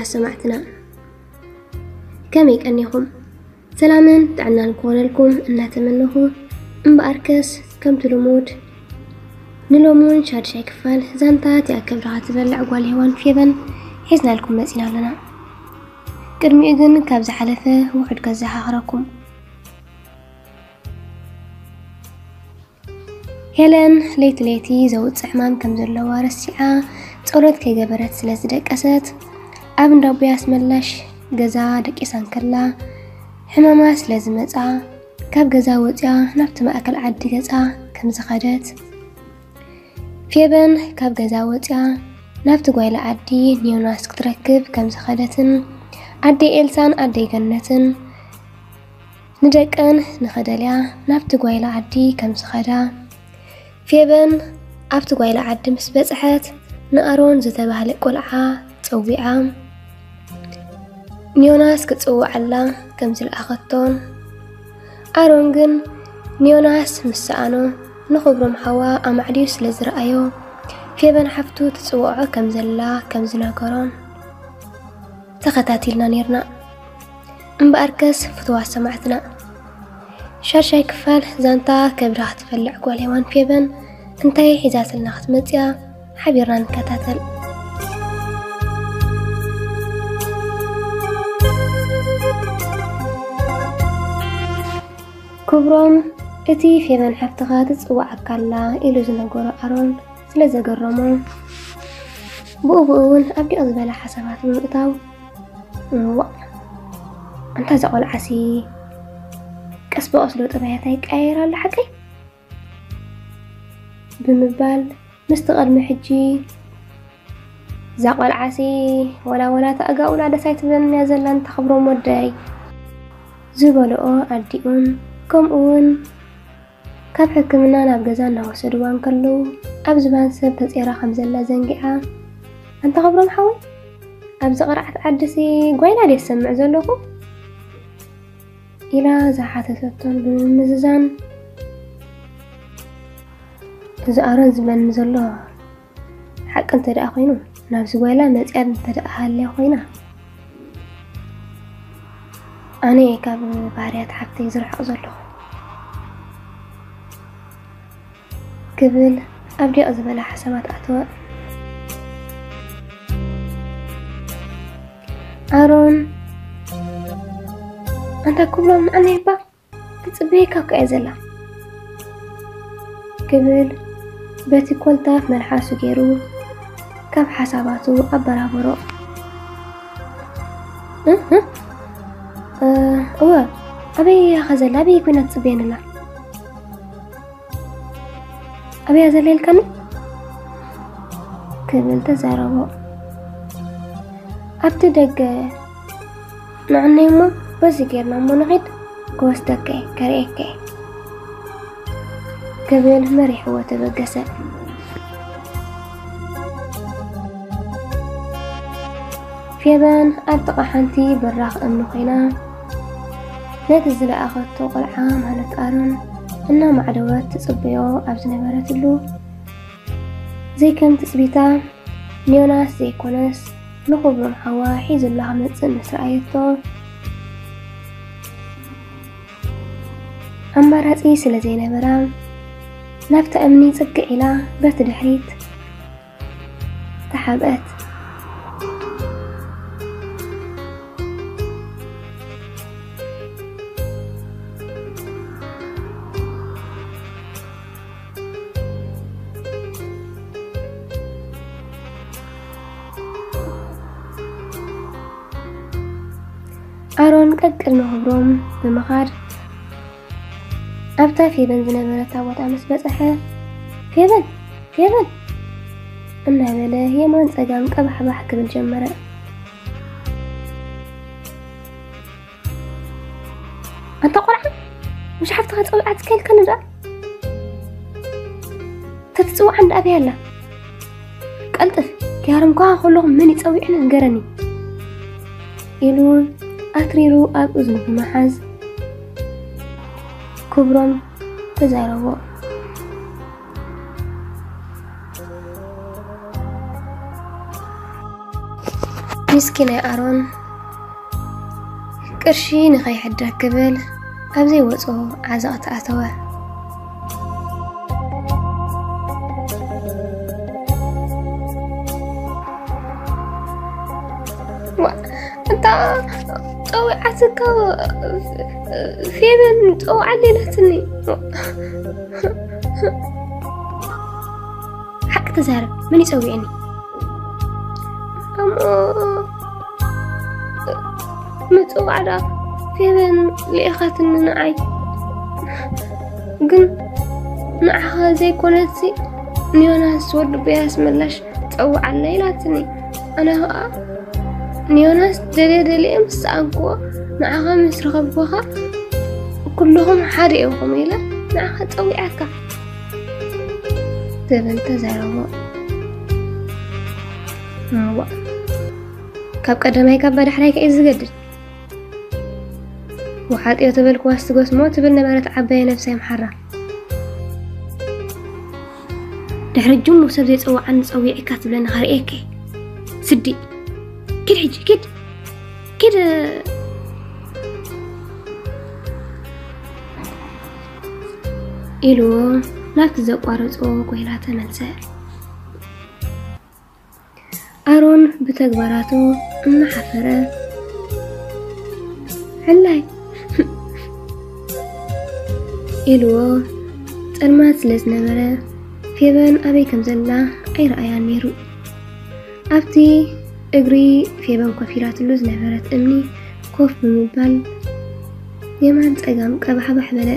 ኣሰማዕትና፣ ከመይ ቀኒኹም? ሰላምን ጥዕናን ክኾነልኩም እናተመነኹ፣ እምበኣርከስ ከምቲ ልሙድ ንሎሙን ሻድሻይ ክፋል ዛንታ እቲኣ ከብድኻ ትበልዕ ጓል ሄዋን ፌበን ሒዝናልኩም መጺና ኣለና። ቅድሚኡ ግን ካብ ዝሓለፈ ውሑድ ከዘኻኽረኩም። ሄለን ለይቲ ለይቲ ዘውጽእ ሕማም ከም ዘለዋ ረሲዓ፣ ጸሎት ከይገበረት ስለ ዝደቀሰት፣ ኣብ እንዳ ኣቦይ ኣስመላሽ ገዛ ደቂሳ እንከላ፣ ሕማማ ስለ ዝመጻ፣ ካብ ገዛ ወጺኣ ናብቲ ማእከል ዓዲ ገጻ ከም ዝኸደት፣ ፌበን ካብ ገዛ ወጺኣ ናብቲ ጓይላ ዓዲ ንዮናስ ክትረክብ ከም ዝኸደትን፣ ኣደይ ኤልሳን ኣደይ ገነትን ንደቀን ንኸደልያ ናብቲ ጓይላ ዓዲ ከም ዝኸዳ፣ ፌበን ኣብቲ ጓይላ ዓዲ ምስ በጽሐት፣ ንኣሮን ዝተባህለ ቆልዓ ጸዊዓ፣ ንዮናስ ክጽውዓላ ከም ዝለኣኸቶን፣ ኣሮን ግን ንዮናስ ምስ ሰኣኖ፣ ንኽብሮም ሓዋ ኣማዕድዩ ስለ ዝረኣዮ፣ ፌበን ሓፍቱ ትጽውዖ ከም ዘላ ከም ዝነገሮን ተኸታቲልና ኔርና። እምበኣርከስ ፍትዋት ሰማዕትና፣ ሻድሻይ ክፋል ዛንታ ከብዳ ክትፈልዕ ጓል ሄዋን ፌበን እንታይ ሒዛትልና ክትመጽያ ሓቢርና ንከታተል። ክብሮም፣ እቲ ፌበን ሓፍትኻ ትጽውዓካ ኣላ ኢሉ ዝነገሮ ኣሮን ስለ ዘገረሞ፣ ብኡ ብኡ እውን ኣብ ዲቕ ዝበለ ሓሳባት ብምእታው፣ "እዋእ፣ ኣንታ እዛ ቆልዓሲ ቀስ ብቐስ ዶ ጠባያታ ይቀያየር ኣሎ ሓቀይ?" ብምባል፣ ምስቲ ቅድሚ ሕጂ፣ "እዛ ቆልዓሲ ወላ ወላ ተኣጋኡላ ደስ ኣይትብለንን እያ ዘላ፣ ኣንታ ክብሮም ወደይ" ዝበልኦ ኣዲኡን፣ ከምኡ እውን ካብ ሕክምና ናብ ገዛ እናወሰድዋ እንከለዉ፣ ኣብ ዝባን ሰብ ተጼራ ከም ዘላ ዘንጊዓ፣ "ኣንታ ክብሮም ሓወይ፣ ኣብዚ ቅርዓት ዓድሲ ጓይላ ድየ ዝሰምዕ ዘለኹ?" ኢላ ዝሓተተቶን ብምምዝዛን፣ "እዚ ኣሮን ዝብለኒ ዘሎ ሓቂ እንተ ደኣ ኮይኑ፣ ናብዚ ጓይላ መጺኣ እንተ ደኣ ሃልያ ኮይና፣ ኣነ እየ ካብ ባህርያት ሓፍተይ ዝርሕቕ ዘለኹ" ክብል ኣብ ዲቕ ዝበለ ሓሳባት ኣተወ። ኣሮን፣ "ኣንታ ክብሎም ንዓና ይባ ትጽበየካ እኮ እያ ዘላ" ክብል በቲ ኮልታፍ መልሓሱ ገይሩ ካብ ሓሳባቱ ኣበራበሮ። "እ፣ እ፣ እ፣ እወ፣ ኣበይ እያ ከ ዘላ? ኣበይ ኮይና ትጽበየኒ ኣላ? ኣበይ እያ ዘላ ኢልካኒ?" ክብል ተዛረቦ። "ኣብቲ ደገ ንዕነይ እሞ በዚ ጌርና እሞ ንኺድ፣ ክወስደካ እየ፣ ከርእየካ እየ" ክብል መሪሕዎ ተበገሰ። ፌበን ኣብ ጥቓ ሓንቲ ብራኽ እምኒ ኮይና፣ ነቲ ዝለኣኸቶ ቆልዓ ማለት ኣሮን እናማዕደወት ትጽበዮ ኣብ ዝነበረትሉ፣ ዘይከም ትጽቢታ፣ ንዮናስ ዘይኮነስ ንኽብሮም ሓዋ ሒዙላ ክመጽእ ምስ ረኣየቶ፣ ኣማራጺ ስለ ዘይነበራ፣ ናብታ እምኒ ጽግዕ ኢላ በቲ ድሕሪት ተሓብአት። ኣሮን ቀቅድሚ ክብሮም ብምኻድ፣ ኣብታ ፌበን ዝነበረታ ቦታ ምስ በጽሐ፣ "ፌበን! ፌበን!" እናበለ የማን ጸጋም ቀባሕባሕ ክብል ጀመረ። "ኣንታ ቆልዓ፣ ምሽ ሓፍትኻ ጸዊዓትካ ኢልካኒ ደኣ? ተትጽውዓ እንዳ ኣበይ ኣላ? ቀልጥፍ፣ ክያርምኳ ከለኹ መን ይጸዊዕኒ ንገረኒ?" ኢሉ ኣትሪሩ ኣብ እዝኑ ብምሓዝ ክብሮም ተዛረቦ። ምስኪናይ ኣሮን ቅርሺ ንኸይሕደግ ክብል ኣብ ዘይወጾ ዓዘቕቲ ኣተወ። ዋ፣ እታ ጸዊዓትካ ፌበን ጸውዓለይ ኢላትኒ። ሓቂ ተዛረብ፣ መን ይጸዊዕኒ? እሞ ምጽዋዕ ደኣ ፌበን ልኢኻትኒ ንዓይ። ግን ንዓኻ ዘይኮነትሲ ንዮናስ ወዲ ጎያስ ምላሽ ጸውዓለይ ኢላትኒ። ኣነ ኸኣ ንዮናስ ደልየ ደልየ ምስ ሰኣንክዎ፣ ንዓኻ ምስ ረኸብኩኻ ኩልኹም ሓደ ኢኹም ኢለ ንዓኻ ጸዊዐካ። ትብል ተዛረቦ። እዋ፣ ካብ ቀዳማይ ካብ ዳሕራይ ከ እዩ ዝገድድ። ወሓጥዮ ተበልክዋስ ትጎስሞ ትብል ነበረት ዓባየ ነብሰይ ምሓራ። ድሕሪ ጅሙ ሰብ ዘይጸውዓኒ ጸዊዕካ ትብለኒ ከርእየኪ። ስዲ። ኪድ ሕጂ፣ ኪድ። ኪድ። ኢልዎ ናብቲ ዘቋረጾ ኮይላ ተመልሰ። ኣሮን ብተግባራቱ እናሓፈረ፣ ሕላይ ኢልዎ። ጸልማት ስለ ዝነበረ፣ ፌበን ኣበይ ከም ዘላ ኣይረኣያን ነይሩ። ኣብቲ እግሪ ፌበን ኮፍ ኢላትሉ ዝነበረት እምኒ ኮፍ ብምባል፣ የማን ጸጋም ቀባሕባሕ በለ።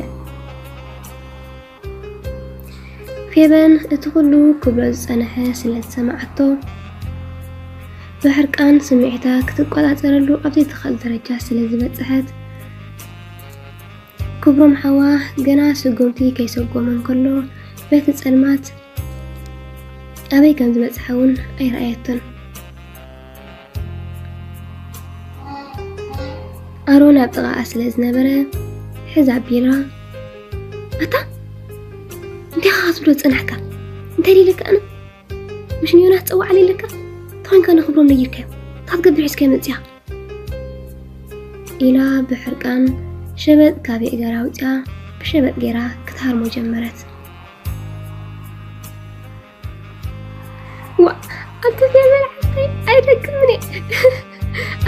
ፌበን እቲ ኩሉ ክብሎ ዝጸንሐ ስለ ዝሰማዓቶ፣ ብሕርቃን ስምዒታ ክትቆጻጸረሉ ኣብ ዘይትኽእል ደረጃ ስለ ዝበጽሐት፣ ክብሮም ሓዋ ገና ስጉምቲ ከይሰጎመ እንከሎ፣ በቲ ጸልማት ኣበይ ከም ዝበጽሐ እውን ኣይረኣየቶን። ኣሮን ኣብ ጥቓኣ ስለ ዝነበረ፣ ሕዛ ኣቢላ፣ ኣታ እንታይ ኢኻ ክትብሎ ዝጸናሕካ? እንታይ ኢለካ ኣነ? ምሽ ንዮናስ ጸዋዕለይ ኢለካ? ተኾይንካ ንክብሮም ነጊርካዮ። እንታይ ክትገብር ሒዝካዮ መጺኻ? ኢላ ብሕርቃን ሸበጥ ካብ የእገራ ኣውጺኣ ብሸበጥ ገይራ ክትሃርሞ ጀመረት። ዋ፣ ኣቲ ፌቨን ሓፍተይ ኣይደግምን እየ።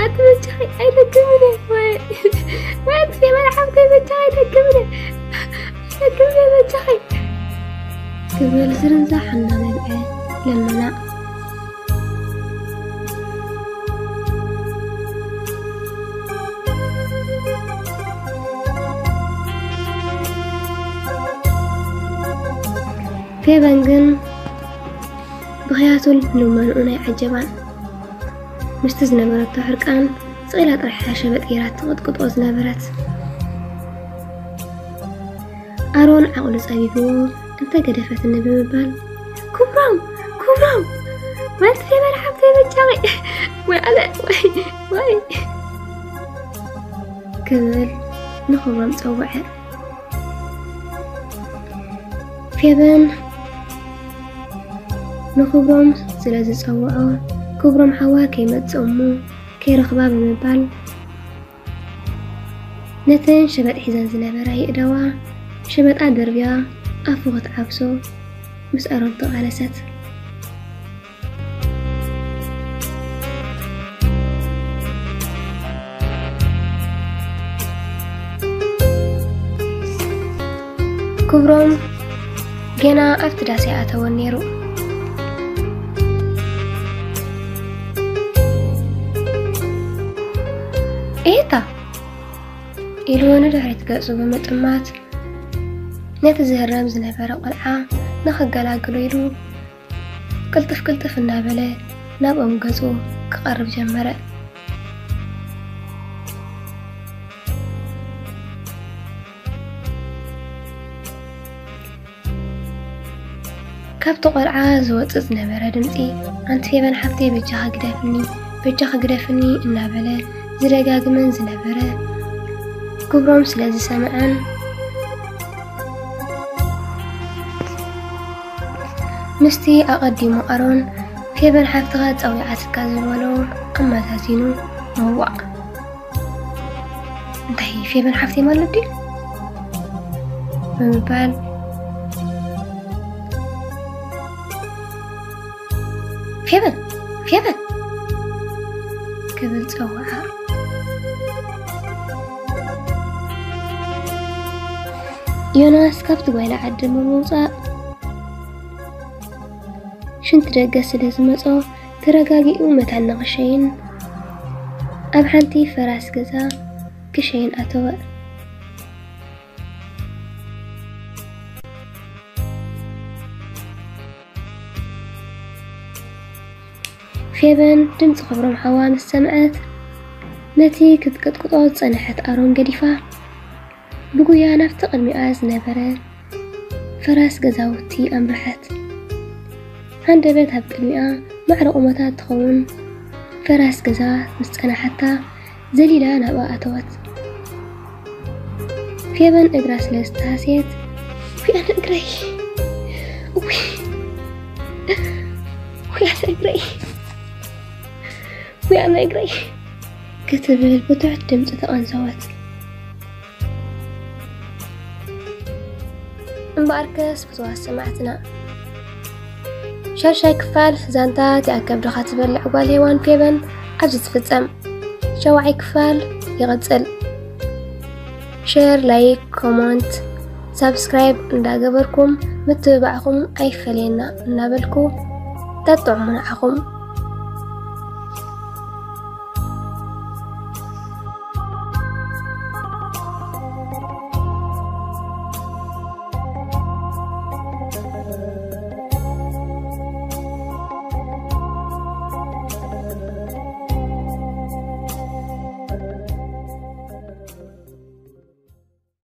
ኣቲ በጃኺ ኣይደግምን እየ። ወይ፣ ወይ ኣቲ ፌቨን ሓፍተይ በጃኺ ኣይደግምን እየ። ኣይደግምን እየ በጃኺ። ክብል ዝርንዛሕ እናነብዐ ለመና። ፌቨን ግን ብኽያቱን ልመንኡን ኣይዓጀባን። ምስቲ ዝነበረቶ ሕርቃን ስቕ ኢላ ጥራሕ ሸበጥ ገይራ ትቕጥቅጦ ዝነበረት። ኣሮን ዓቕሉ ጸቢብዎ እንተገደፈትኒ ብምባል፣ "ክብሮም! ክብሮም! ወልቲ ፌቨን ሓብተይ በጃኺ! ወይ ኣነ! ወይ! ወይ!" ክብል ንክብሮም ጸውዐ። ፌቨን ንክብሮም ስለ ዝጸውዖ፣ ክብሮም ሓዋ ከይመጽእ እሞ ከይረኽባ ብምባል፣ ነተን ሸበጥ ሒዘን ዝነበራ የእዳዋ ሸበጣ ደርብያ ኣፉ ክትዓብሶ ምስ ኣሮን ተቓለሰት። ክብሮም ገና ኣብቲ ዳስ ኣይኣተወን ነይሩ። "ኤታ!" ኢሉ ንድሕሪት ገጹ ብምጥማት፣ ነቲ ዝህረም ዝነበረ ቆልዓ ንኽገላግሎ ኢሉ ቅልጥፍ ቅልጥፍ እናበለ ናብ ኦም ገጹ ክቐርብ ጀመረ። ካብቲ ቆልዓ ዝወጽእ ዝነበረ ድምጺ፣ "ኣንቲ ፌቨን ሓብተይ፣ በጃኺ ግደፍኒ፣ በጃኺ ግደፍኒ" እናበለ ዝደጋግመን ዝነበረ ክብሮም ስለ ዝሰምዐን፣ ምስቲ ኣቐዲሙ ኣሮን "ፌቨን ሓፍትኻ ጸዊዓትካ" ዝበሎ ኣመዛዚኑ፣ "መዋእ፣ እንታይ ፌበን ሓፍተይ ማለት ድዩ?" ብምባል፣ "ፌበን! ፌበን!" ክብል ጸውዓ። ዮናስ ካብቲ ጓይላ ዓዲ ብምውጻእ፣ ሽንቲ ደገ ስለ ዝመጾ፣ ተረጋጊኡ መታን ንኽሸይን ኣብ ሓንቲ ፈራስ ገዛ ክሸይን ኣተወ። ፌበን ድምፂ ክብሮም ሓዋ ምስ ሰምዐት፣ ነቲ ክትቅጥቅጦ ዝጸንሐት ኣሮን ገዲፋ፣ ብጉያ ናብቲ ቅድሚኣ ዝነበረ ፈራስ ገዛውቲ ኣምርሐት። ሃንደበት ኣብ ቅድሚኣ ማዕረ ቁመታ ትኸውን ፈራስ ገዛ ምስ ጸናሓታ፣ ዘሊላ ናብኣ ኣተወት። ፌበን እግራ ስለ ዝተሃስየት፣ "ውይ ኣነ እግረይ! ውይ! ውይ ኣነ እግረይ! ውይ ኣነ እግረይ!" ክትብል ብትሑት ድምፂ ተቐንዘወት። እምበኣርከስ ፍትዋት ሰማዕትና፣ ሻድሻይ ክፋል ዛንታ እቲኣ ከብድኻ ትበልዕ ጓል ሄዋን ፌበን ኣብዚ ትፍጸም። ሸዋዓይ ክፋል ይቕጽል። ሸር፣ ላይክ፣ ኮመንት፣ ሳብስክራይብ እንዳገበርኩም ምትብባዕኹም ኣይፈለየና እናበልኩ፣ ጠጥዑሙ ንዓኹም።